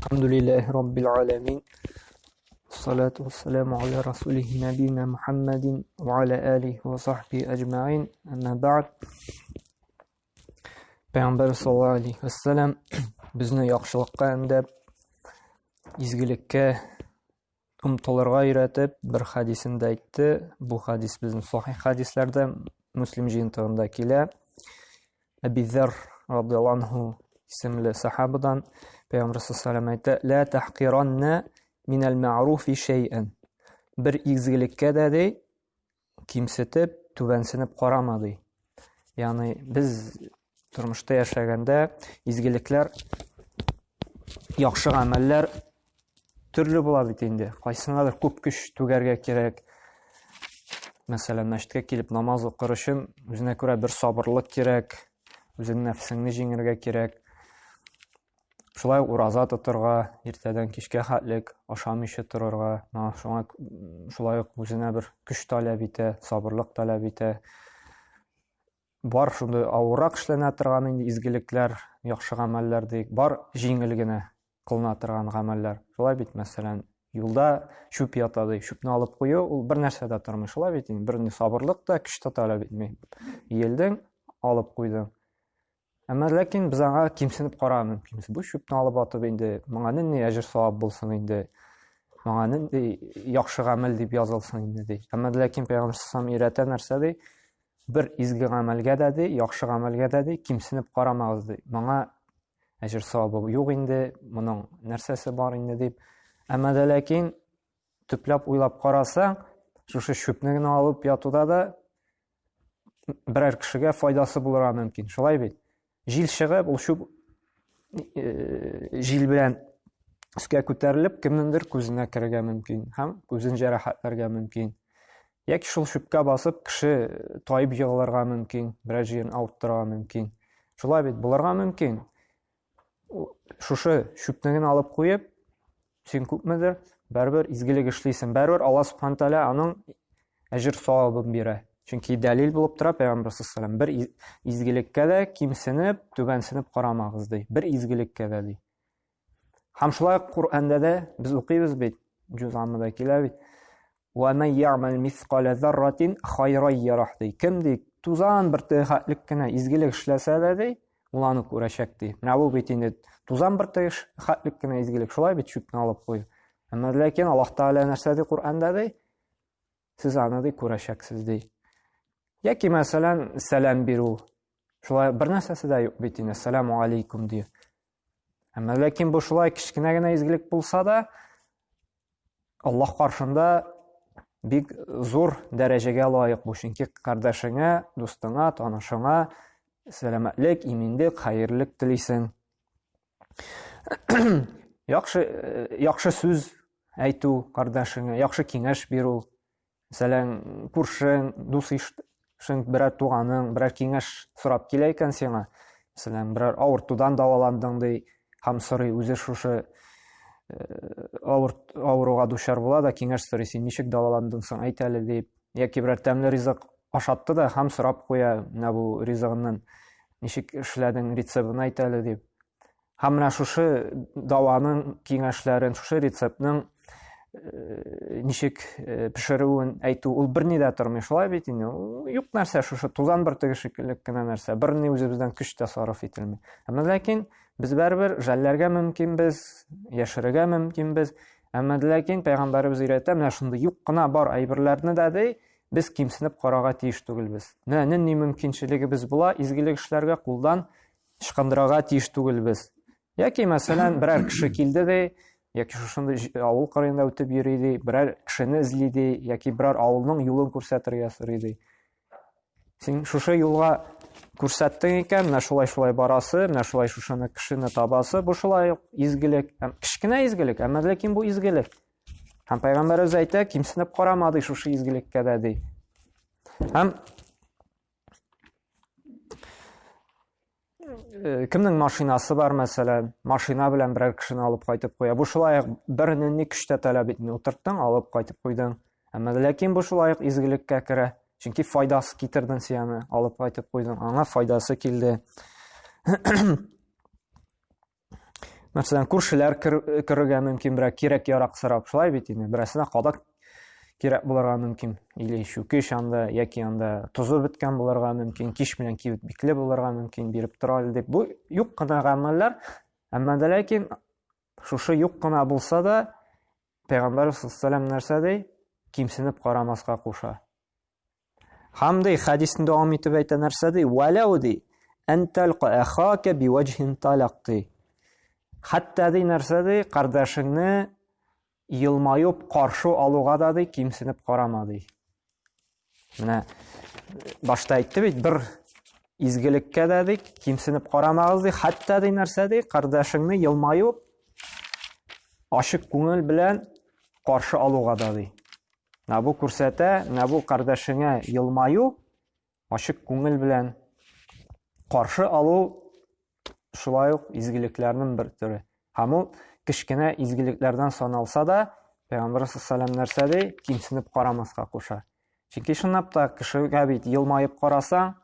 Әлхәмдүлилләһи раббил галәмин. Салату вассаламу аля расулихи нәбина Мухаммадин ва аля алихи ва сахбихи әҗмәгин. Әмма бәгъд. Пәйгамбәр саллаллаһу алейхи вассалам безне яхшылыкка өндәп, изгелеккә омтылырга өйрәтеп, бер хәдисендә әйтте. Бу хәдис безнең сахих хәдисләрдә Муслим җыентыгында килә. Әби Зәр радиаллаһу анһу исемле сахабадан Пәйгамбәр саллаллаһу әйтә: "Ла тахкиранна минәл мәгъруфи шәйән." Бер изгелеккә дә ди, кимсетеп, түбәнсенеп карама ди. Ягъни без тормышта яшәгәндә изгелекләр, яхшы гамәлләр төрле була бит инде. Кайсынадыр күп көч түгәргә кирәк. Мәсәлән, мәчеткә килеп намаз укыр өчен үзенә күрә бер сабырлык кирәк, үзеңнең нәфсеңне җиңергә кирәк. Шулай ук ураза тотырга, иртәдән кичкә хәтлек ашамыйча торырга, шуңа шулай ук үзенә бер көч таләп итә, сабырлык таләп итә. Бар шундый авыррак эшләнә торган инде изгелекләр, яхшы гамәлләр диек, бар җиңел генә кылына торган гамәлләр. Шулай бит, мәсәлән, юлда чүп ята ди, чүпне алып кую, ул бер нәрсә дә тормый. Шулай бит инде, берни сабырлык та, көч тә таләп итми. Иелдең, алып куйдың. Әмма ләкин без аңа кимсенеп карарга мөмкинбез. Бу чүпне алып атып инде, моңа нинди әҗер савап булсын инде, моңа нинди яхшы гамәл дип язылсын инде ди. Әмма ләкин Пәйгамбәр саллаллаху өйрәтә нәрсә ди? Бер изге гамәлгә дә ди, яхшы гамәлгә дә ди, кимсенеп карамагыз ди. Моңа әҗер савабы юк инде, моның нәрсәсе бар инде дип. Әмма дә ләкин төпләп уйлап карасаң, шушы чүпне генә алып ятуда да берәр кешегә файдасы булырга мөмкин. Шулай бит? Җил чыгып, ул чүп э, җил белән өскә күтәрелеп, кемнеңдер күзенә керергә мөмкин һәм күзен җәрәхәтләргә мөмкин. Яки шул чүпкә басып, кеше таеп егылырга мөмкин, берәр җирен авырттырырга мөмкин. Шулай бит, булырга мөмкин. Шушы чүпне генә алып куеп, син күпмедер барыбер изгелек эшлисең. Барыбер Алла Субхану тәгалә аның әҗер савабын бирә. Чөнки дәлил булып тора Пәйгамбәр саллаллаху бер изгелеккә дә кимсенеп, түбәнсенеп карамагыз ди. Бер изгелеккә дә ди. Һәм шулай Коръәндә дә без укыйбыз бит, җуз аммада килә бит. Ва ман я'мал мисқала зарратин хайран ярах ди. Кем ди, тузан бөртеге хәтлек кенә изгелек эшләсә дә ди, ул аны күрәчәк ди. Менә бу бит инде тузан бөртеге хәтлек кенә изгелек, шулай бит чүпне алып кую. Әмма ләкин Аллаһ Тәгалә нәрсә ди Коръәндә ди? Сез аны ди күрәчәксез ди. Яки мәсәлән, сәлам бирү. Шулай бер нәрсәсе дә юк бит инде, сәламу алейкум ди. Әмма ләкин бу шулай кечкенә генә изгелек булса да, Аллаһ каршында бик зур дәрәҗәгә лаек бу, чөнки кардәшеңә, дустыңа, танышыңа сәламәтлек, иминлек, хәерлек телисең. Яхшы яхшы сүз әйтү кардәшеңә, яхшы киңәш бирү, Мәсәлән, күршең, дус ишең, берәр туганың, берәр киңәш сорап килә икән сиңа. Мәсәлән, берәр авыртудан дәваландың ди, һәм сорый, үзе шушы э, авыр, авыруга дучар була да киңәш сорый, син ничек дәваландың соң, әйт әле дип. Яки берәр тәмле ризык ашатты да һәм сорап куя, менә бу ризыгыннан ничек эшләдең, рецептын әйт әле дип. Һәм менә шушы даваның киңәшләрен, шушы рецептның э, ничек э, пешерүен әйтү, ул берни дә тормый, шулай бит инде. Юк нәрсә, шушы тузан бөртеге шикелле генә нәрсә, берни үзебездән көч тә сарыф ителми. Әмма ләкин без барыбер жәлләргә мөмкинбез, яшерергә мөмкинбез. Әмма ләкин пәйгамбәребез өйрәтә, менә шундый юк кына бар әйберләрне дә ди, без кимсенеп карарга тиеш түгелбез. Менә нинди мөмкинчелегебез була изгелек эшләргә кулдан ычкындырырга тиеш түгелбез. Яки, мәсәлән, берәр кеше килде ди, яки шушындый авыл кырыенда үтеп йөри ди, берәр кешене эзли ди, яки берәр авылның юлын күрсәтергә сорый ди. Син шушы юлга күрсәттең икән, менә шулай-шулай барасы, менә шулай шушыны кешене табасы, бу шулай ук изгелек. Һәм кечкенә изгелек, әмма ләкин бу изгелек. Һәм пәйгамбәребез әйтә, кимсенеп карама ди шушы изгелеккә дә ди. Һәм Э, кемнең машинасы бар мәсәлән машина белән берәр кешене алып кайтып куя бу шулай ук бернинди көч тә таләп итми утырттың алып кайтып куйдың әмма ләкин бу шулай ук изгелеккә керә чөнки файдасы китердең син аны алып кайтып куйдың аңа файдасы килде. Мәсәлән, күршеләр керергә мөмкин, берәр кирәк-ярак сорап, шулай бит инде. Берәрсенә кадак кирәк булырга мөмкин, или чүкеч анда, яки анда тозы беткән булырга мөмкин, кич белән кибет бикле булырга мөмкин, биреп тора әле дип. Бу юк кына гамәлләр, әмма дә ләкин шушы юк кына булса да, Пәйгамбәр саллаллаху нәрсә ди? Кимсенеп карамаска куша. Һәм ди, хәдисне дәвам итеп әйтә нәрсә ди? Вәләү ди, ән тәлка әхака бивәҗһин талак ди. Хәтта ди нәрсә ди? Кардәшеңне елмаюп каршы алуга да ди, кимсенеп карама ди. Менә башта әйтте бит, бер изгелеккә дә ди, кимсенеп карамагыз ди, хәтта ди нәрсә ди, кардәшеңне елмаюп ачык күңел белән каршы алуга да ди. Менә бу күрсәтә, менә бу кардәшеңә елмаю, ачык күңел белән каршы алу шулай ук изгелекләрнең бер төре. Һәм ул кечкенә изгелекләрдән саналса да, Пәйгамбәр саллаллаху нәрсә ди? Кимсенеп карамаска куша. Чөнки чынлап та кешегә бит елмаеп карасаң,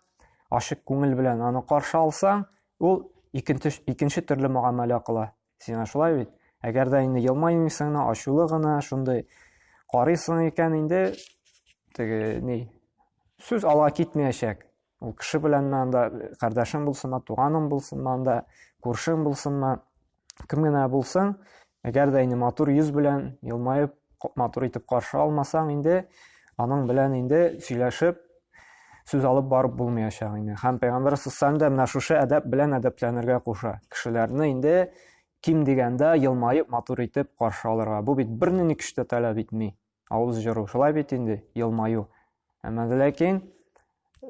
ачык күңел белән аны каршы алсаң, ул икенче, икенче төрле мөгамәлә кыла. Сиңа шулай бит. Әгәр дә инде елмаймыйсың да, ачулы гына шундый карыйсың икән инде, теге ни, сүз алга китмәячәк. Ул кеше белән анда кардәшең булсынмы, туганың булсынмы анда, күршең булсынмы, кем генә булсын, әгәр дә инде матур йөз белән елмаеп, матур итеп каршы алмасаң инде, аның белән инде сөйләшеп сүз алып барып булмаячак инде. Һәм Пәйгамбәр саллаллаху да менә шушы әдәп белән әдәпләнергә куша. Кешеләрне инде ким дигәндә елмаеп, матур итеп каршы алырга. Бу бит бернинди көч тә таләп итми. Авыз җыру шулай бит инде, елмаю. Әмма ләкин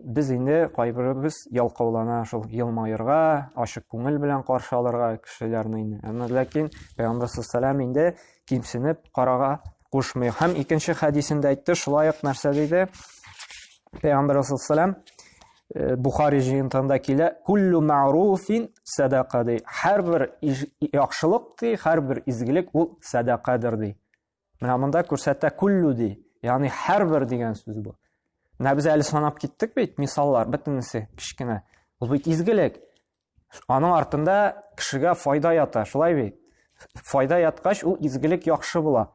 без инде кайберебез ялкаулана шул елмаерга, ачык күңел белән каршы алырга кешеләрне инде. Әмма ләкин Пәйгамбәр саллаллаху инде кимсенеп карага кушмый. Һәм икенче хәдисендә әйтте, шулай ук нәрсә диде? Пәйгамбәр саллаллаху э, Бухари җыентыгында килә, куллу ма'руфин садака ди. Һәрбер яхшылык ди, һәрбер изгелек ул садакадыр ди. Менә монда күрсәтә куллу ди, ягъни һәрбер дигән сүз бу. Менә без әле санап киттек бит, мисаллар, бөтенесе кечкенә. Ул бит изгелек. Аның артында кешегә файда ята, шулай бит? Файда яткач, ул изгелек яхшы була.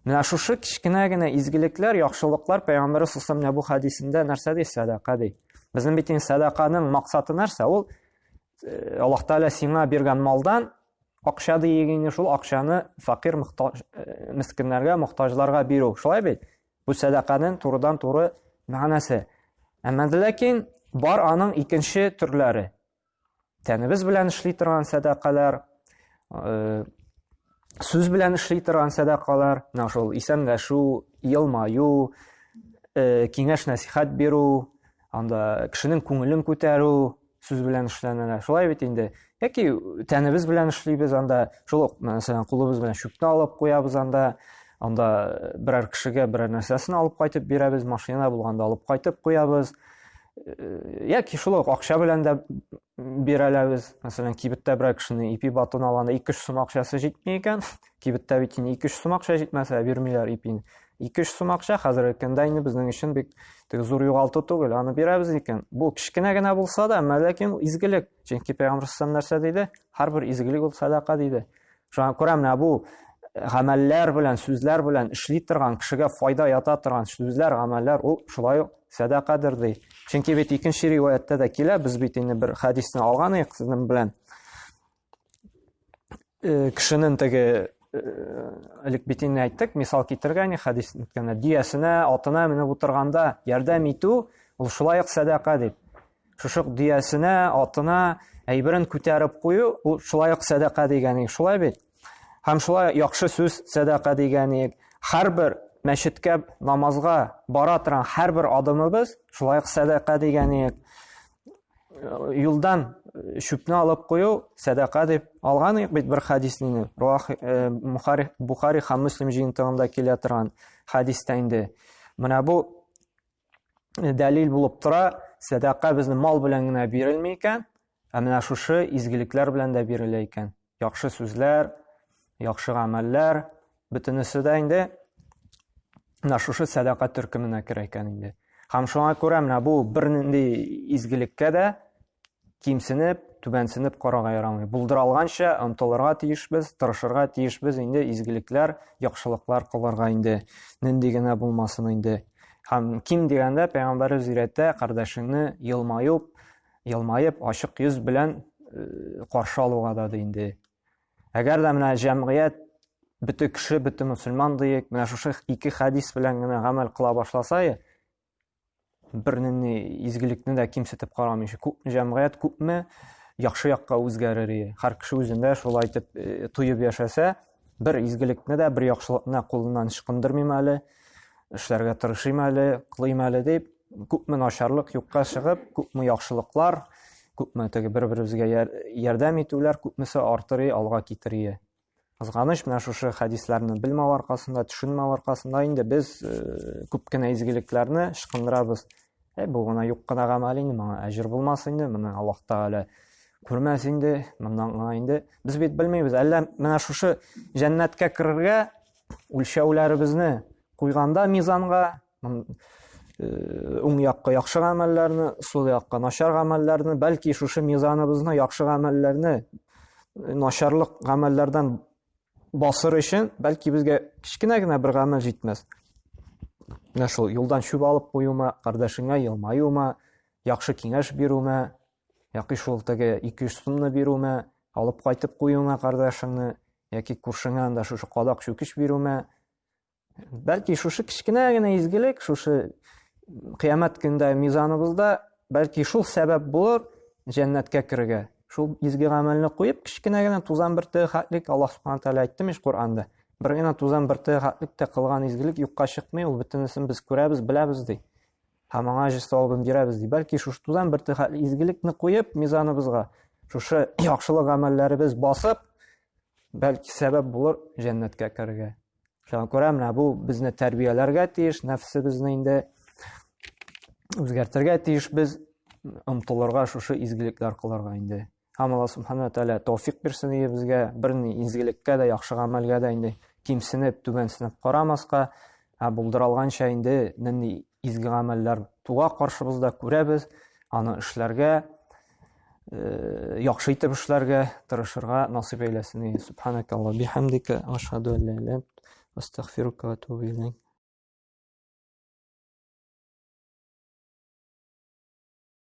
Менә шушы кечкенә генә изгелекләр, яхшылыклар Пәйгамбәр саллаллаху алейһи бу хәдисендә нәрсә ди? Сәдака ди. Безнең бит инде сәдаканың максаты нәрсә? Ул э, Аллаһ Тәгалә сиңа биргән малдан акча дигәне шул акчаны факир мохтаҗ э, мескеннәргә, мохтаҗларга бирү. Шулай бит? Бу сәдаканың турыдан-туры мәгънәсе. Әмма ләкин бар аның икенче төрләре. Тәнебез белән эшли торган сәдакалар, э, сүз белән эшли торган сәдакалар, менә шул исәнләшү, елмаю, э, киңәш нәсихәт бирү, анда кешенең күңелен күтәрү, сүз белән эшләнелә. Шулай бит инде. Яки тәнебез белән эшлибез анда, шул ук, мәсәлән, кулыбыз белән чүпне алып куябыз анда, анда берәр кешегә берәр нәрсәсен алып кайтып бирәбез, машина булганда алып кайтып куябыз. Э, яки шул ук акча белән дә бирәләбез. Мәсәлән, кибеттә берәр кешенең ипи батон алганда 2-3 сум акчасы җитми икән, кибеттә бит инде 2-3 сум акча җитмәсә бирмиләр ипине. 2-3 сум акча хәзерге көндә инде безнең өчен бик теге зур югалту түгел, аны бирәбез икән. Бу кечкенә генә булса да, әмма ләкин изгелек. Чөнки Пәйгамбәр саллаллаху нәрсә диде? Һәрбер изгелек ул садака диде. Шуңа күрә менә бу гамәлләр белән, сүзләр белән эшли торган, кешегә файда ята торган сүзләр, гамәлләр ул шулай ук сәдакадыр ди. Чөнки бит икенче риваятьтә дә килә, без бит инде бер хәдисне алган идек сезнең белән. Э, кешенең теге э, элек бит инде әйттек, мисал китергән хәдис үткәндә, диясенә, атына менеп утырганда ярдәм итү ул шулай ук сәдака дип. Шушы ук диясенә, атына әйберен күтәреп кую ул шулай ук сәдака дигән идек, шулай бит? Һәм шулай яхшы сүз сәдака дигән идек. Һәрбер мәчеткә намазга бара торган һәрбер адымыбыз шулай ук сәдака дигән идек. Юлдан чүпне алып кую сәдака дип алган идек бит бер хәдисне. Бухари, Бухари һәм Мөслим җыентыгында килә торган хәдистә инде. Менә бу дәлил булып тора, сәдака безнең мал белән генә бирелми икән, ә менә шушы изгелекләр белән дә бирелә икән. Яхшы сүзләр, яхшы гамәлләр, бөтенесе дә инде менә шушы сәдака төркеменә керә икән инде. Һәм шуңа күрә менә бу бернинди изгелеккә дә кимсенеп, түбәнсенеп карарга ярамый. Булдыра алганча омтылырга тиешбез, тырышырга тиешбез инде изгелекләр, яхшылыклар кылырга инде. Нинди генә булмасын инде. Һәм ким дигәндә пәйгамбәребез өйрәтә, кардәшеңне елмаюп, елмаеп, ачык йөз белән э, каршы алуга да ди инде. Әгәр дә менә җәмгыять бөтен кеше, бөтен мөселман диек, менә шушы ике хәдис белән генә гамәл кыла башласа, бернинди изгелекне дә кимсетеп карамыйча, күпме җәмгыять, күпме яхшы якка үзгәрер иде. Һәр кеше үзендә шулай итеп э, тоеп яшәсә, бер изгелекне дә, бер яхшылыкны кулыннан ычкындырмыйм әле, эшләргә тырышыйм әле, кылыйм әле дип, күпме начарлык юкка чыгып, күпме яхшылыклар, күпме теге бер-беребезгә ярдәм итүләр, күпмесе артыр, алга китерер. Кызганыч, менә шушы хәдисләрне белмәү аркасында, төшенмәү аркасында инде без э, күп кенә изгелекләрне ычкындырабыз. Ә бу гына юк кына гамәл инде, моңа әҗер булмас инде, моны Аллаһ Тәгалә күрмәс инде, моннан гына инде. Без бит белмибез, әллә менә шушы җәннәткә керергә үлчәүләребезне куйганда мизанга, э, уң якка яхшы гамәлләрне, сул якка начар гамәлләрне, бәлки шушы мизаныбызны яхшы гамәлләрне начарлык гамәлләрдән басыр өчен, бәлки безгә кечкенә генә бер гамәл җитмәс. Менә шул юлдан чүп алып куюма, кардәшеңә елмаюма, яхшы киңәш бирүмә, яки шул теге 200 сумны бирүмә, алып кайтып куюма кардәшеңне, яки күршеңә анда шушы кадак чүкеч бирүмә, Бәлки шушы кечкенә генә изгелек, шушы кыямәт көндә мизаныбызда бәлки шул сәбәп булыр җәннәткә керергә. Шул изге гамәлне куеп, кечкенә генә тузан бөртеге хәтлек Аллаһ Субхану тәгалә әйтте миш Коръәндә. Бер генә тузан бөртеге хәтлек тә кылган изгелек юкка чыкмый, ул бөтенесен без күрәбез, беләбез ди. Һәм аңа әҗер савабын бирәбез ди. Бәлки шушы тузан бөртеге хәтле изгелекне куеп мизаныбызга, шушы яхшылык гамәлләребез басып, бәлки сәбәп булыр җәннәткә керергә. Шуңа күрә менә бу безне тәрбияләргә тиеш, нәфсебезне инде үзгәртергә тиеш без, омтылырга шушы изгелекләр кылырга инде. Һәм Алла Субхану Тәгалә тәүфик бирсен иде безгә, бер ни изгелеккә дә, яхшы гамәлгә дә инде кимсенеп, түбәнсенеп карамаска, ә булдыра алганча инде нинди изге гамәлләр туа каршыбызда күрәбез, аны эшләргә, э, яхшы итеп эшләргә тырышырга насыйп әйләсен. Субханакалла бихамдика, ашһаду ан ла иляха астагфирука ва атубу илейк.